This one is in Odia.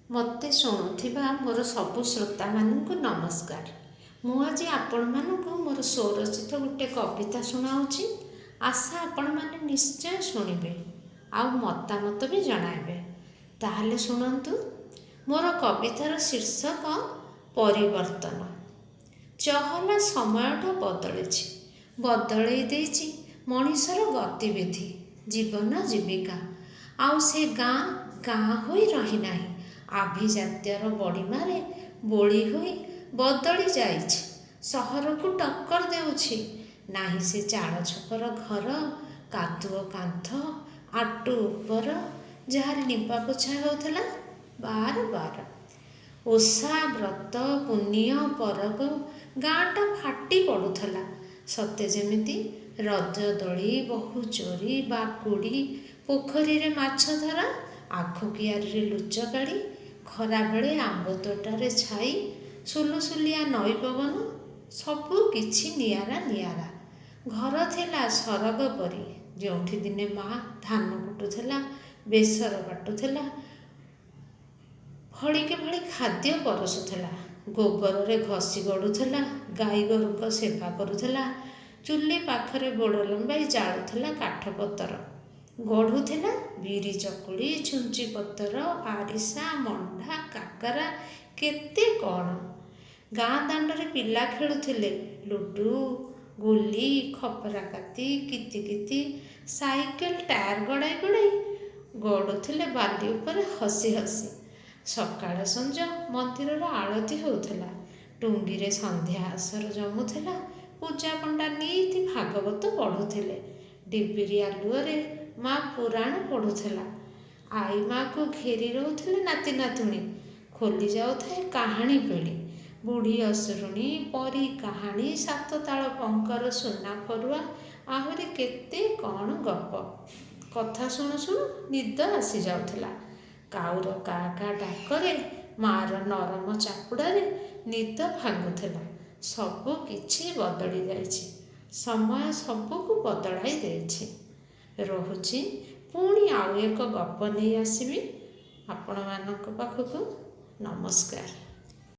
ମୋତେ ଶୁଣୁଥିବା ମୋର ସବୁ ଶ୍ରୋତାମାନଙ୍କୁ ନମସ୍କାର। ମୁଁ ଆଜି ଆପଣମାନଙ୍କୁ ମୋର ସ୍ୱରଚିତ ଗୋଟେ କବିତା ଶୁଣାଉଛି। ଆଶା ଆପଣମାନେ ନିଶ୍ଚୟ ଶୁଣିବେ ଆଉ ମତାମତ ବି ଜଣାଇବେ। ତାହେଲେ ଶୁଣନ୍ତୁ, ମୋର କବିତାର ଶୀର୍ଷକ ପରିବର୍ତ୍ତନ। ଚହଲା ସମୟଟା ବଦଳିଛି, ବଦଳେଇ ଦେଇଛି ମଣିଷର ଗତିବିଧି, ଜୀବନ ଜୀବିକା। ଆଉ ସେ ଗାଁ ଗାଁ ହୋଇ ରହିନାହିଁ, ଆଭିଜାତ୍ୟର ବଡ଼ିମାରେ ବୋଳି ହୋଇ ବଦଳି ଯାଇଛି, ସହରକୁ ଟକ୍କର ଦେଉଛି। ନାହିଁ ସେ ଚାଳ ଛପର ଘର, କାଦୁଅ କାନ୍ଥ, ଆଟୁ ଉପର, ଯାହାର ଲିପା ପୋଛା ହେଉଥିଲା ବାର ବାର। ଓଷା ବ୍ରତ ପୁନିଅଁ ପରବ ଗାଁଟା ଫାଟି ପଡ଼ୁଥିଲା, ସତେ ଯେମିତି ରଜ ଦୋଳି, ବୋହୂ ଚୋରି, ବାଗୁଡ଼ି, ପୋଖରୀରେ ମାଛ ଧରା, ଆଖୁ କିଆରିରେ ଲୁଚକାଳି, ଖରାବେଳେ ଆମ୍ବ ତୋଟାରେ ଛାଇ, ସୁଲୁସୁଲିଆ ନଈ ପବନ, ସବୁ କିଛି ନିଆରା ନିଆରା। ଘର ଥିଲା ସରଗ ପରି, ଯେଉଁଠି ଦିନେ ମା ଧାନ କୁଟୁଥିଲା, ବେସର ବାଟୁଥିଲା, ଭଳିକି ଭଳି ଖାଦ୍ୟ ପରଷୁଥିଲା, ଗୋବରରେ ଘଷି ଗଡ଼ୁଥିଲା, ଗାଈ ଗୋରୁଙ୍କ ସେବା କରୁଥିଲା, ଚୁଲି ପାଖରେ ଗୋଡ଼ ଲମ୍ବାଇ ଜାଳୁଥିଲା କାଠ ପତର, ଗଢ଼ୁଥିଲା ବିରି ଚକୁଳି, ଛୁଞ୍ଚି ପତର, ଆରିସା, ମଣ୍ଡା, କାକରା, କେତେ କ'ଣ। ଗାଁ ଦାଣ୍ଡରେ ପିଲା ଖେଳୁଥିଲେ ଲୁଡୁ, ଗୁଲି, ଖପରା କାତି, କିତିକିତି, ସାଇକେଲ ଟାୟାର ଗଡ଼ାଇ ଗଡ଼ାଇ ଗଡ଼ୁଥିଲେ ବାଲି ଉପରେ ହସି ହସି। ସକାଳ ସଞ୍ଜ ମନ୍ଦିରର ଆଳତି ହେଉଥିଲା, ଟୁଙ୍ଗିରେ ସନ୍ଧ୍ୟା ଆସର ଜମୁଥିଲା, ପୂଜାପଣ୍ଡା ନିତି ଭାଗବତ ପଢ଼ୁଥିଲେ, ଡିବିରି ଆଲୁଅରେ ମା ପୁରାଣ ପଢ଼ୁଥିଲା, ଆଈ ମାକୁ ଘେରି ରହୁଥିଲେ ନାତି ନାତୁଣୀ, ଖୋଲି ଯାଉଥାଏ କାହାଣୀ ପେଡ଼ି, ବୁଢ଼ୀ ଅସୁରୁଣୀ, ପରୀ କାହାଣୀ, ସାତତାଳ ପଙ୍କର ସୁନା ଫରୁଆ, ଆହୁରି କେତେ କ'ଣ ଗପ। କଥା ଶୁଣୁ ଶୁଣୁ ନିଦ ଆସିଯାଉଥିଲା। କାଉର କା କା ଡାକରେ, ମାଆର ନରମ ଚାପୁଡ଼ାରେ ନିଦ ଭାଙ୍ଗୁଥିଲା। ସବୁ କିଛି ବଦଳି ଯାଇଛି, ସମୟ ସବୁକୁ ବଦଳାଇ ଦେଇଛି। ରହୁଛି, ପୁଣି ଆଉ ଏକ ଗପ ନେଇ ଆସିବି ଆପଣମାନଙ୍କ ପାଖକୁ। ନମସ୍କାର।